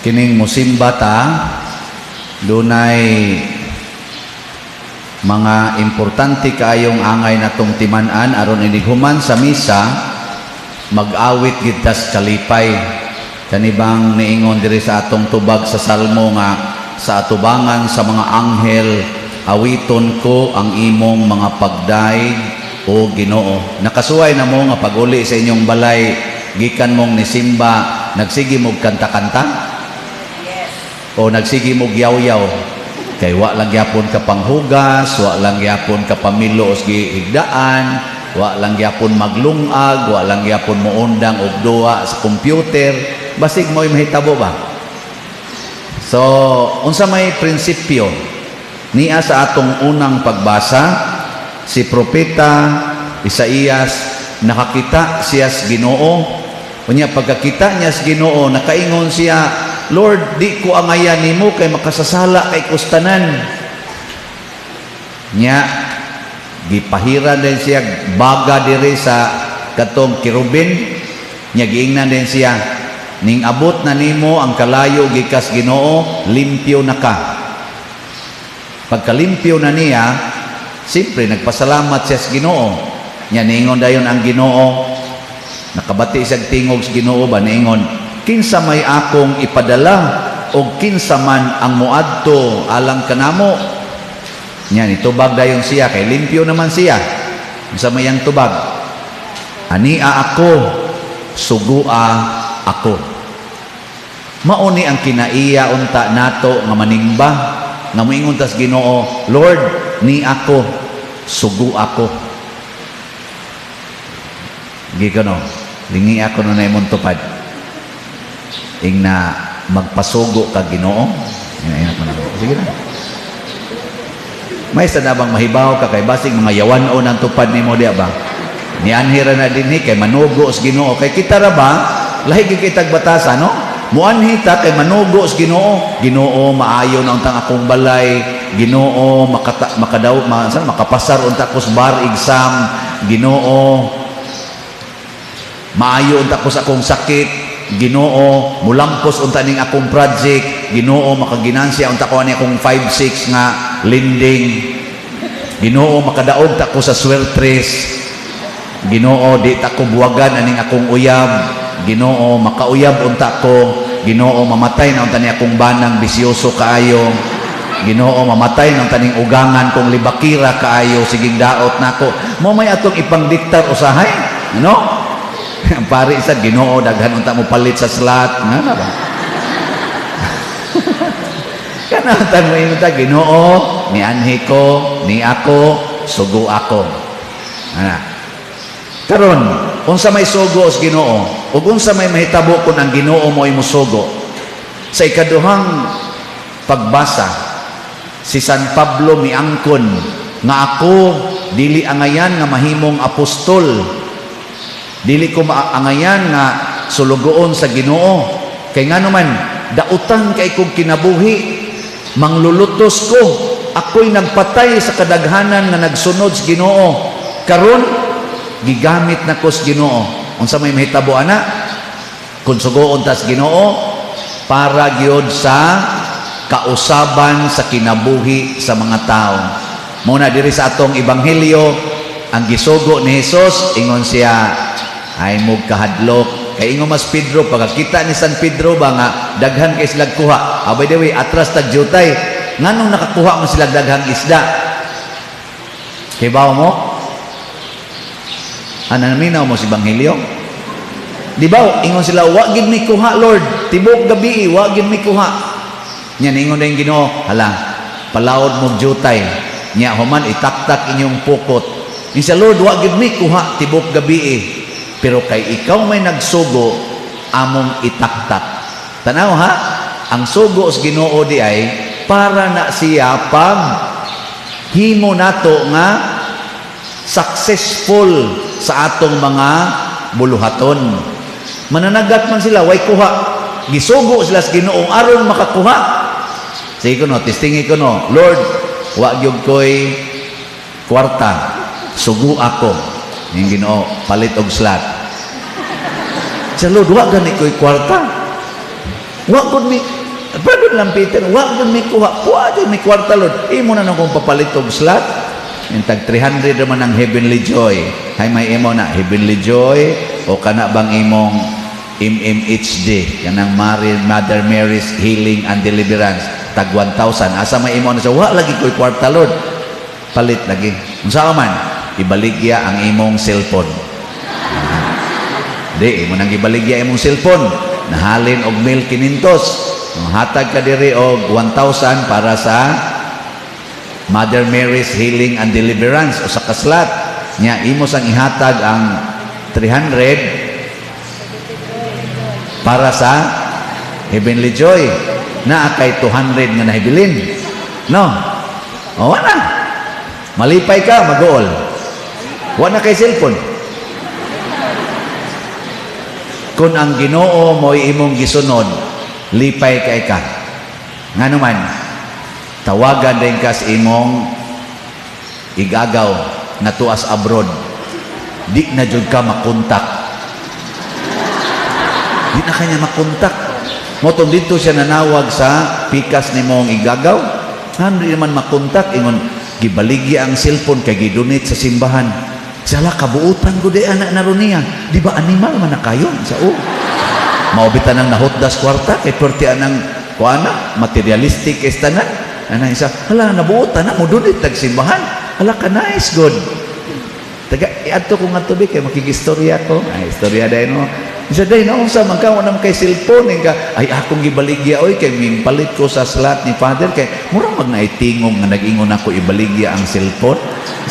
Kining musimba ta, dunay mga importante kaayong angay natong timan-an aron inighuman sa misa mag-awit gid tas kalipay. Kanibang niingon diri sa atong tubag sa salmo nga sa atubangan sa mga anghel awiton ko ang imong mga pagdayeg, o Ginoo. Nakasuway na mo nga pag-uli sa inyong balay gikan mong nisimba, nagsige mog kanta-kanta? Yes. O nagsige mog yaw-yaw kay wa lang gyapon ka panghugas, wa lang gyapon ka pamilo os gihigdaan, wa lang gyapon maglungag, wa lang gyapon moundang og duwa sa computer? Basig mo'y mahitabo ba? So unsa may prinsipyo niya sa atong unang pagbasa? Si Propeta Isaías, nakakita siya sa Ginoo. Unya pagkakita niya sa Ginoo, nakaingon siya, "Lord, di ko angayan nimo kay makasasala kay kos tanan." Nya gipahiran din siya baga diri sa katong kerubin. Nya giingnan din siya, "Ning abot na nimo ang kalayo gikas Ginoo, limpyo na ka." Pagkalimpyo na niya, siyempre nagpasalamat siya sa Ginoo. Nya niingon dayon ang Ginoo, nakabati siya tingog sa Ginoo ba, niingon, "Kinsa may akong ipadala o kinsa man ang muadto alang kanamo?" Nya nitubag dayon siya kay limpyo naman siya. Unsa may ang tubag? "Ania ako, sugua ako." Mao ni ang kinaiya unta nato nga manimba, nga moingon tas Ginoo, "Lord, ni ako, sugo ako." Gikono, lingi ako no na imong tupad. Ing na magpasugo ka, Ginoo. Ina ko na. Sige na. May sa na bang mahibaw ka kay basig mga yawan-on ang tupad nimo diya ba? Nianhi ra na dinhi kay manugo sa Ginoo. Kay kita ra ba, lahi gyud kitag batasa, no? Muanhi ta kay manugo sa Ginoo. "Ginoo, maayo na untang akong balay. Ginoo, makata, makadaw, ma, sana, makapasar unta ko sa bar exam. Ginoo, maayo unta ko sa akong sakit. Ginoo, mulampos unta ning akong project. Ginoo, makaginansya unta ko ani akong 5-6 nga lending. Ginoo, makadaog ta ko sa swertres. Ginoo, di ta ko buwagan aning akong uyab. Ginoo, makauyab unta ko. Ginoo, mamatay na unta ni akong banang bisyoso kaayo. Ginoo, mamatay na unta ning ugangan kong libakira kaayo, siging daot nako." Mo may atong ipangdiktar usahay, ano? Ang pari sa "Ginoo, daghan unta mo palit sa slot." Nga na ba? Kana tan mo ingon ta, "Ginoo, nianhi ko, ni ako, sugo ako." Ana. Karon, unsa may sugo sa Ginoo? Ug unsa may mahitabo kung ang Ginoo mo ay musugo? Sa ikaduhang pagbasa, si San Pablo miangkon nga ako dili angayan nga mahimong apostol. Dili ko maangayan nga sulugoon sa Ginoo. Kay ngano man, dautan kay kog kinabuhi, manglulutos ko, ako'y nagpatay sa kadaghanan nga nagsunod sa Ginoo. Karon gigamit na ko sa Ginoo. Unsa may mahitabo ana? Kung sugoon ta sa Ginoo para gyud sa kausaban sa kinabuhi sa mga tao. Muna diri sa atong ebanghelyo, ang gisugo ni Jesus, ingon siya, "Ay mo kahadlok." Kay ingon mas Pedro, pagkakita ni San Pedro ba nga daghan kay sila kuha. Ah, by the way, atras tag jutay. Nganong nakakuha mo sila daghang isda? Kay bawo mo? Ana, naminaw mo si Ebanghelyo? Di ba? Ingon sila, "Wa gid mi kuha, Lord. Tibok gabi, wa gid mi kuha." Nya ningon na yung Ginoo, "Hala, palaod mo jutay. Nya human itaktak inyong pukot." Ni sa "Lord, wa gid mi kuha tibok gabi. Pero kay ikaw may nagsugo, among itaktak." Tanaw ha, ang sugo sa Ginoo di ay para na siya pag himo nato nga successful sa atong mga buluhaton. Mananagat man sila, way kuha. Gisugo sila sa Ginoo aron makakuha. Sige ko no, testingi ko no. "Lord, wa gyud ko'y kwarta. Sugo ako." Yung Ginoo, "Palit og slot." Sa "Lord, wa gani ko'y kwarta." Wa gud mi. Pagod lang Peter, wa gud mi kuha. Kuha jud mi kwarta, Lord. Imo na nang kong papalit og slot. Yung tag 300 naman ang Heavenly Joy. Hay may imo na Heavenly Joy o kana bang imong MMHD, kanang Mary, Mother Mary's Healing and Deliverance, tag 1,000. Asa may imo na siya? Wa lagi ko'y kwarta, Lord. Palit lagi. Unsa man? Ibaligya ang imong cellphone. Di, imo nang gibaligya imong cellphone. Nahalin og 1,500. Hatag ka diri og 1,000 para sa Mother Mary's Healing and Deliverance o sa ka slot. Nya imo sang ihatag ang 300 para sa Heavenly Joy. Naa kay 200 nga nahibilin. No? O, wala. Malipay ka, mag-uol. Wala kay cellphone. Kung ang Ginoo mo'y imong gisunod, lipay kay ka. Ngano man, tawagan din ka sa imong igagaw na tuas abroad. Di na jud ka makontak. Di na kanya makontak. Motong dito siya nanawag sa pikas ni mong igagaw. Hindi naman makontak. Ingon, gibaligya ang cellphone kay gidonate sa simbahan. Sala kabuutan ko di anak na ron niya. Di ba animal man na kayo? Sa o. Maubita nang nahutdas kwarta kay perti anang kuana materialistic is tanan. Ana isa, hala, nabuotan na mo donate tag simbahan. Hala ka, nice good. Taga iadto ko nga tubig kay makigistorya ko. Ay, istorya dahil no. Isa day na unsa man ka, wala man kay cellphone eh, ka ay akong gibaligya oy kay mimpalit ko sa slot ni Father kay murag mag naitingog nga nag-ingon ako ibaligya ang cellphone.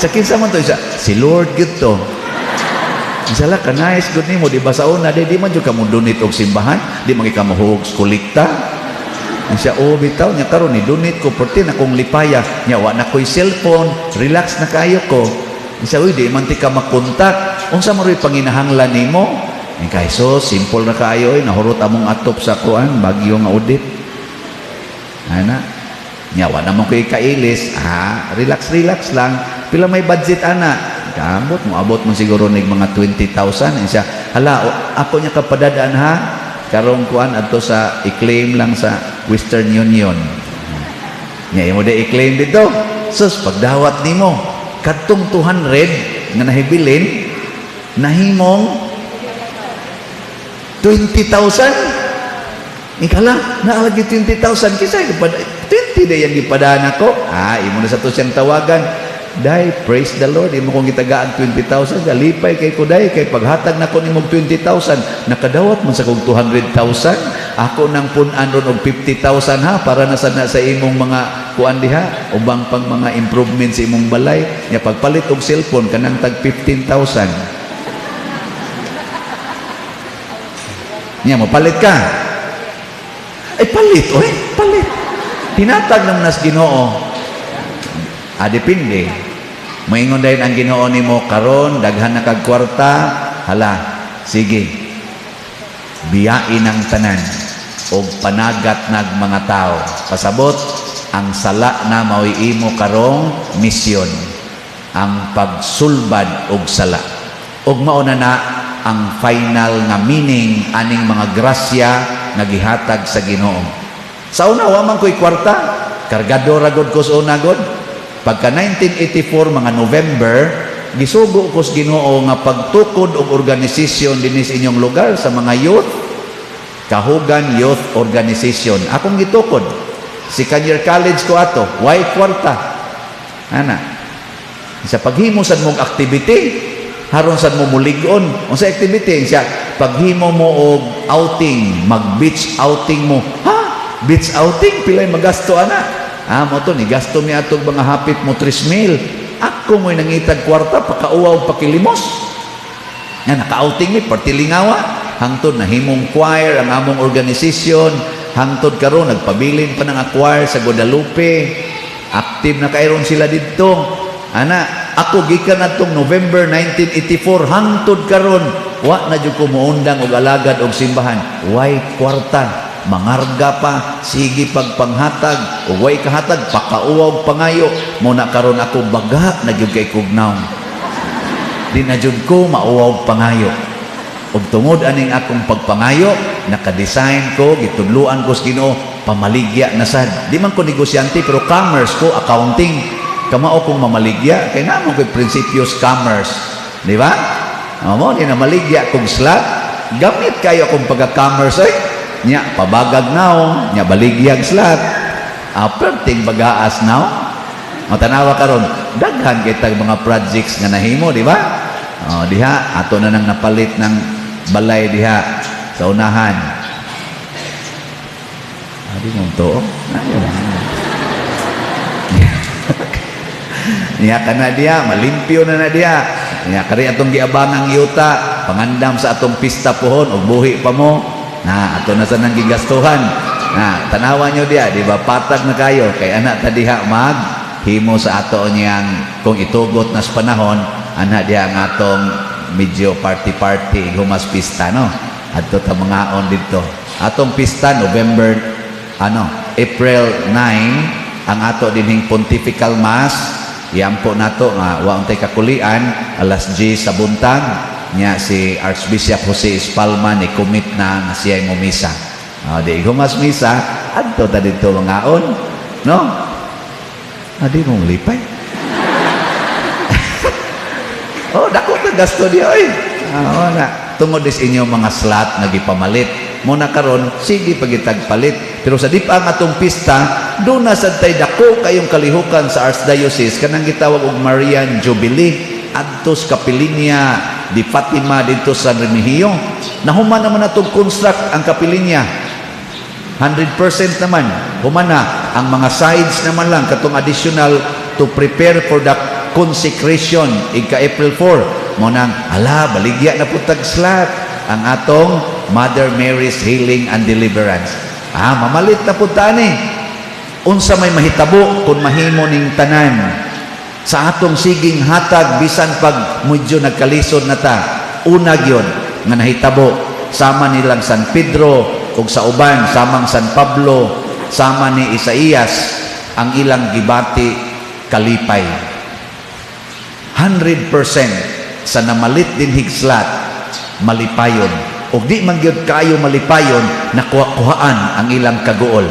Sa kinsa man to isa si Lord gyud to. Isa ka, nice good nimo. Di ba sa una di man jud ka mo donate og simbahan, di man ka mo kolekta. Siya, oh, bitaw nya karon ni donate ko perti na kong lipaya nya, wa na ko'y cellphone, relax na kayo ko. Siya, uy, di man ti ka makontak, unsa man ro'y panginahanglan nimo? Eh, kay so simple na kaayo oy, nahurot among atop sa kuan bagyo nga Odette ana nya, wa naman ko'y kailis, ah, relax relax lang. Pila may budget ana? Kaabot mo, abot mo siguro nig mga 20,000. Siya, hala, ako niya kapadadaan ha, karong kuan adto sa i-claim lang sa Western Union nya, imo de i-claim dito. Sus, pagdawat nimo kadtong 200 nga nahibilin, nahimong 20,000. Ikala, naalagi 20,000 kisa 20 day ang gipadaan ako. Ah, imo na sa to siyang tawagan. Day, praise the Lord. Imo kong gitagaan 20,000. Galipay kay ko, day, kay paghatag na ko nimog 20,000. Nakadawat man sa kong 200,000. Ako nang pun-an ron og 50,000 ha, para na sa na sa imong mga kuan diha, ubang pang mga improvement sa imong balay. Nya pagpalit og cellphone kanang tag 15,000. Nya mo palit ka. Ay palit, oy, palit. Hinatag naman nas Ginoo. Ah, depende. Moingon dayon ang Ginoo nimo karon daghan na kag kwarta, hala, sige. Biyain ang tanan og panagat nag mga tao. Pasabot, ang sala na mao'y imo karong misyon, ang pagsulbad og sala. Og mao na na ang final nga meaning aning mga grasya nga gihatag sa Ginoo. Sa una wa man ko'y kwarta, kargado ra gud ko sa una gud. Pagka 1984 mga November, gisugo ko sa Ginoo nga pagtukod og organisasyon dinhi sa inyong lugar sa mga youth, Kahugan Youth Organization. Akong gitukod. Second year college ko ato, way kwarta. Ana. Sa paghimo sad mong activity, haron sad mo mulig-on. Unsa activity? Siya, paghimo mo og outing, mag beach outing mo. Ha? Beach outing pilay magasto ana? Ah, mo to ni gasto mi atog mga hapit mo 3,000. Ako mo'y nangitag kwarta pakauwaw pakilimos. Nga naka-outing mi partilingawa hangtod nahimong choir ang among organisasyon, hangtod karon nagpabilin pa ng choir sa Guadalupe, active na kayron sila didto ana. Ako gikan adtong November 1984 hangtod karon wa na jud ko moundang og alagad og simbahan, way kwarta, mangarga pa, sige pagpanghatag ug way kahatag, pakauwaw pangayo mo na. Karon ako baga na gyud kay kugnaw, di na jud ko mauwaw pangayo. Ug tungod aning akong pagpangayo, naka-design ko, gitudluan ko sa Ginoo, pamaligya na sad. Di man ko negosyante, pero commerce ko, accounting. Kamao kong mamaligya, kay naa man ko'y prinsipyos commerce. Di ba? Mo, di na maligya kong slot. Gamit kayo akong pagka-commerce, ay. Nya, pabagag naong, nya baligyag slot. Ah, perting bagaas naong. Matanawa karon, daghan kay tag mga projects nga nahimo, di ba? Oh, diha ato na nang napalit ng balay diha sa unahan. Ah, di mo to. Ayun. Niya ka na diha, malimpyo na na diha. Niya kari atong giabang ang yuta, pangandam sa atong pista pohon og buhi pa mo. Na ato na sa nang gigastuhan. Na tanawa nyo diha, di ba, patag na kayo kay anak ta diha mag himo sa ato niyang kung itugot nas panahon, ana diha ang atong medyo party party humas pista, no, adto ta mangaon didto. Atong pista November, ano, April 9 ang ato dinhing pontifical mass. Iampo nato nga wa untay kakulian, alas 10 sa buntag. Nya si Archbishop Jose Espalma ni commit na nga siya mo misa. Di humas misa, adto ta didto mangaon, no. Adi mong lipay. Oh, dako ta gasto di oy. Ah, na. Tungod is inyong mga slot nga gipamalit. Mo na karon sige pagitag palit. Pero sa di pa ang atong pista, doon na sad tay dako kayong kalihukan sa Archdiocese kanang gitawag og Marian Jubilee adto sa Kapilinya di Fatima didto sa Remigio. Nahuman naman atong construct ang kapilinya. 100% naman. Humana, ang mga sides naman lang, katong additional to prepare for the consecration, ika April 4. Mo nang, ala, baligya na po tag slot ang atong Mother Mary's Healing and Deliverance. Ah, mamalit na po tani. Unsa may mahitabo kung mahimo ning tanan sa atong siging hatag bisan pag medyo nagkalisod na ta? Una gyud nga nahitabo, sama nilang San Pedro ug sa uban, samang San Pablo, sama ni Isaías, ang ilang gibati kalipay. 100% sa namalit din hig slot malipayon, ug di man gyud kayo malipayon, nakuha-kuhaan ang ilang kaguol.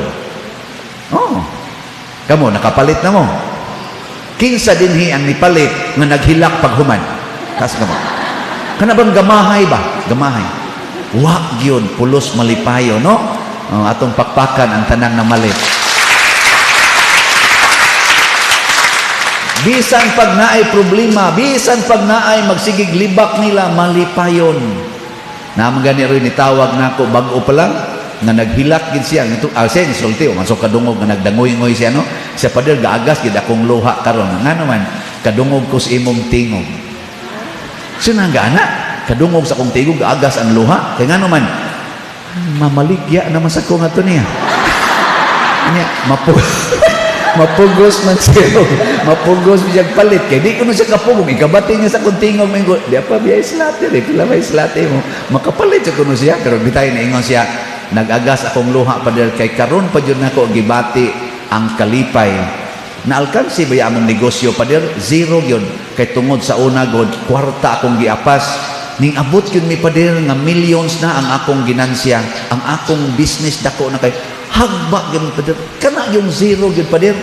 Oh, kamo nakapalit na mo? Kinsa dinhi ang nipalit nga naghilak paghuman? Tas kamo kana bang gamahay ba, gamahay wa gyud, pulos malipayo, no. Oh, atong pakpakan ang tanang namalit. Bisan pag naay problema, bisan pag naay magsigig libak nila, malipayon. Naman gani rin nitawag nako bag-o pa lang nga naghilak gid siya ito, ah, siya nisulti o man so kadungog nga nagdangoy-ngoy siya, no. Siya, "Pader, gaagas gid akong luha karon." Ngano man? "Kadungog ko sa imong tingog." Siya na ana, kadungog sa akong tingog, gaagas ang luha. Kay ngano man? Mamaligya naman sa ko nga to niya. Nya mapugos man siya, mapugos siya palit kay di ko na siya kapugong. Ikabati niya sa akong tingog, mingo di pa biya slot eh, pila may slot mo makapalit siya kuno siya. Pero bitay na ingon siya, "Nag-agas akong luha, pader, kay karon pa jud nako gibati ang kalipay. Naalkansi ba among negosyo, pader? Zero gyud kay tungod sa una god kwarta akong giapas. Ning abot gyud mi, pader, nga millions na ang akong ginansya, ang akong business dako na kay hagba gyud, pader. Kana yung zero gyud, pader.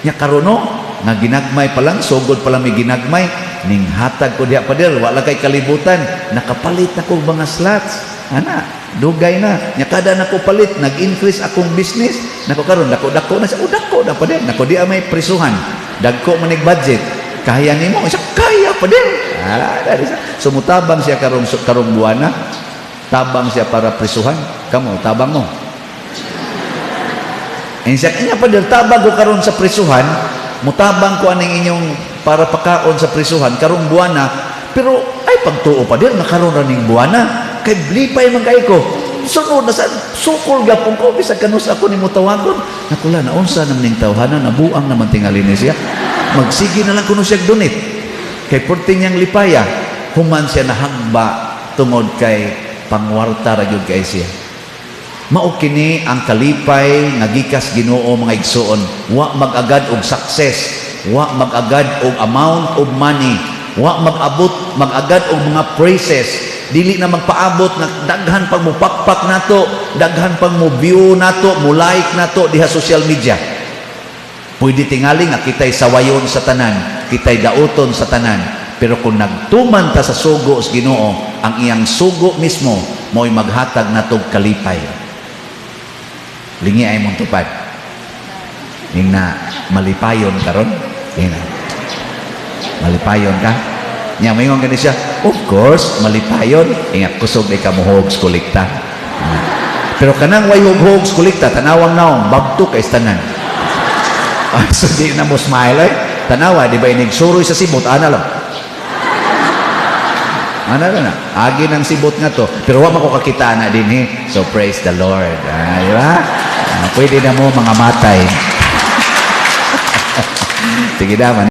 Nya karon, no, nga ginagmay pa lang, sugod pa lang may ginagmay, ning hatag ko diha, pader, wala kay kalibutan, nakapalit ako mga slots ana, dugay na. Nya kada nako palit, nag-increase akong business. Nako karon dako dako na siya." "O, dako na, pader." "Nako di may prisuhan, dagko man budget. Kaya nimo?" Siya, "Kaya, pader." Ah, dari siya. Sumutabang siya karong karong buwana, tabang siya para prisuhan. Kamo, tabang mo. Eh, siya kanya, "Pader, tabang ko karon sa prisuhan, mutabang ko aning inyong para pakaon sa prisuhan karong buwana, pero ay pagtuo, pader, nga karon ra ning buwana kay lipay man kay ko. Sunod na sa sukol gapon ko bisag kanus ako nimo tawagon." Nakula na unsa naman ning tawhana, nabuang naman tingali ni siya. Magsige na lang kuno siya donate. Kay purti niyang lipaya, human siya nahagba tungod kay pangwarta ra gyud kay siya. Mao kini ang kalipay nga gikas Ginoo, mga igsuon. Wa mag-agad og success, wa mag-agad og amount of money, wa mag-abot mag-agad og mga praises. Dili na magpaabot nga daghan pang mupakpak nato, daghan pang mo view nato, mo like nato diha social media. Pwede tingali nga kita'y sawayon sa tanan, kita'y dauton sa tanan. Pero kung nagtuman ta sa sugo sa Ginoo, ang iyang sugo mismo mo'y maghatag natog kalipay. Lingi ay mong tupad. Ning na malipayon karon. Ning na. Malipayon ka. Nya moingon gani siya, "Of course, malipayon." Ingat kusog ay kamuhog sa kolekta. Pero kanang way hug sa kolekta, tanawang naong, babto kay tanan. So di na mo smile eh. Tanawa, di ba inig suroy sa sibot, ana lang. Ana lang na. Agi ng sibot nga to. Pero wa man ko kakita na din eh. So praise the Lord. Ah, di ba? Ah, pwede na mo mga matay. Sige naman.